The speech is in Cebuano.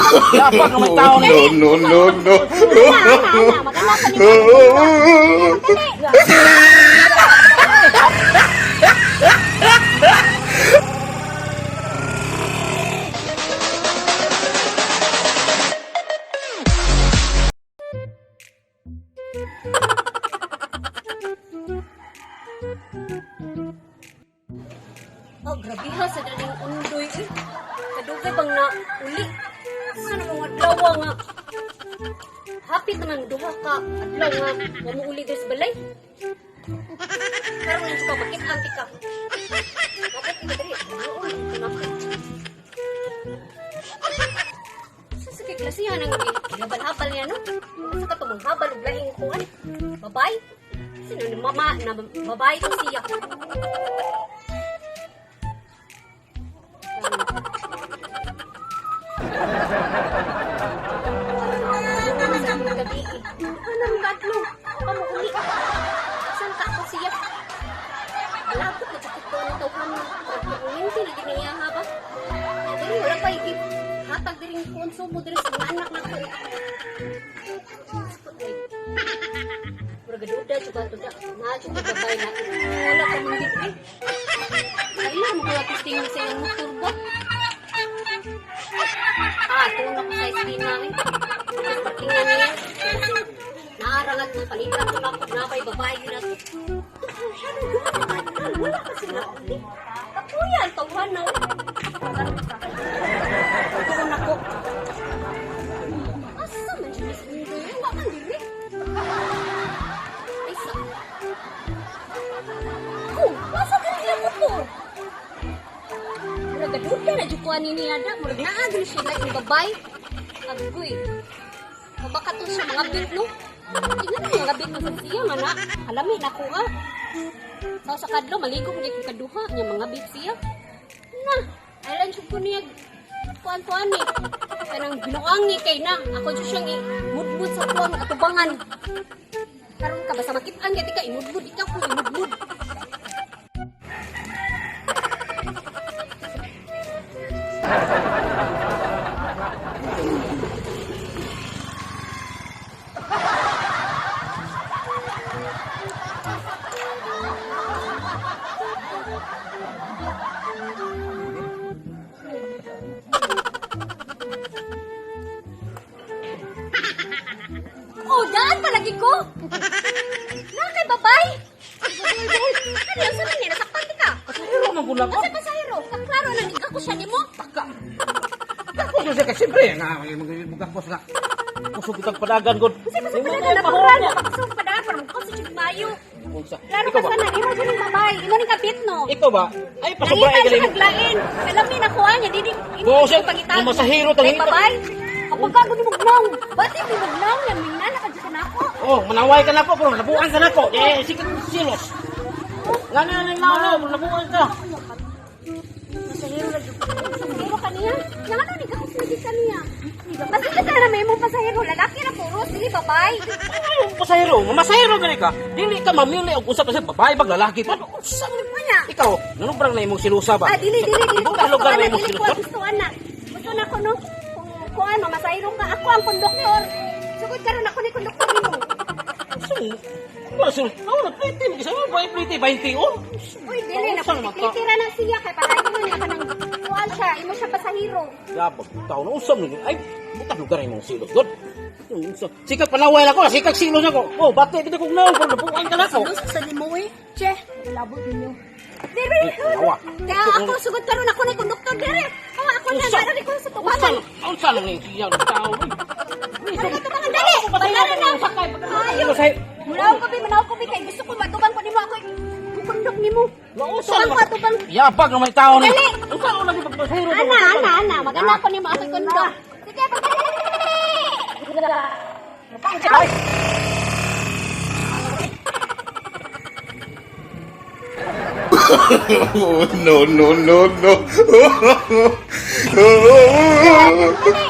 Dapat na may tao ni. No, no, no, no. Ana, ana, ana, magana ko nimo. Dali. Oh, grabe ha sa daling undoy eh. Kadugay pang na uli. Sana mga adlaw nga. Happy naman duha ka adlaw nga wa mo uli diri sa balay. Karon lang ka makit-an ti ka. Dapat ka diri. Oo, nako. Sa sa klasihan ang habal-habal niya no. Sa katong habal og laing kuan. Babay. Sino ni mama na babay to siya. Gabi. Anong gadlo? Pamuuli. Saan ka ako siya? Malapot na sakit ko ang tawhan. Hindi lagi niya ha ba? Diri wala pa igib. Hatag diri ang konsumo diri sa mga anak na ko. Murag duda juga to da. Na juga babay na. Wala ka man gid eh. Kailan mo ko tingin sa iyang motor ba? Ah, tuon ako sa eskinang eh. Tapos parkingan niya. Naarangat ko, palitan ko na ako, napay babae yun at... Siya nung duha na wala kasi na uli. Kapuya, ang tawhan na. Tuon ako. Asa man siya Miss Indoy? Wala man dili. Ay, sa... Oh, masa ka nila motor? Murag gaduda na jud ko ani niya da. Murag naa gyud siya laing babay. Agoy. Mabaka to siya mga bit no. Tingnan mo mga bit man siya man na. Alami na ko ah. Sa kadlo maligo gyud ko kaduha nya mga bit siya. Na, ailan jud ko niya kuan-kuan ni. Kanang binuang ni kay na. Ako jud siyang mudmud sa kuan atubangan. Karon ka basta makit-an gyud ka imudmud ikaw ko imudmud. Oh, daan palagi ko. Nakay babay. Ano yung sabi niya? Nasaktan di ka. Pasahero man gud lang ko. Kasi pasahero, kaklaro na ni ako siya nimo. Ako siya kay siyempre nga magagos nga. Kusog kitang padagan gud. Kasi kasi padagan na padagan na kusog padagan para magkaon sa Chig Mayo. Unsa? Klaro Ikaw ka ba? sana, imo jud ning babay, imo ning kapit no. Ikaw ba? Ay pasobra Nangita ay siya galing. naglain. Kalamin ako anya dili imo Oo, siya, pangitan. masahero tang hita. Babay. Kapag ka gud mugnaw, bati mo mugnaw yan mingna na ka jud nako. Oh, manaway ka nako pero nabuan ka nako. Eh, sikat silos. Ngano na nang nauna, pero nabuan ka. Pasahero ra jud. Pasahero ka niya. Yang ano ni gakos lagi ka niya. Basta ka na may imong pasahero lalaki ra puros dili babay. Ay, pasahero, masahero gani ka. Dili ka mamili og usa pa sa babae bag lalaki pa. Usa man. Unya. Ikaw, nanubrang na imong silusa ba? Ah, dili, dili, dili. Ibang lugar na imong Dili ko silusa. gusto ana. Gusto na ko no. Kung ano, masahero ka. Ako ang konduktor. Sugod karon ako ni konduktor nimo. Wala sir, nauna plite, mag-isa mo ba plite 20 oh. Uy, dili na Unsa naman ka? plitira na siya kay para imo niya kanang kuan siya, imo siya pasahero. Yabag tao na usam ni ay butang lugar imong silos god. Unsa? Sikag panaway na ko, sikag silos na ko. Oh, bati kita kog naon pero nabuan ka nako. Sa nimo eh. Che, labo ninyo. Dili. Eh, awa. Kaya ako sugod karon ako ni konduktor dire. Awa ako na Unsa? para ko sa Unsa? tubangan. Unsa lang ni siya ng tao? Uy. Ano ka tubangan dali? Banaran na. Ayo. Munaw ko bi, munaw ko bi kay gusto ko matubang ko nimo ako kukundok nimo. Unsa Tubang ko atubang. Yabag na may tao ni. Dali. Unsa lang lagi pagpasahero? Ana, ana, ana, magana ko nimo ako kundok. Sige, pagdali. No, no, no, no. Dali.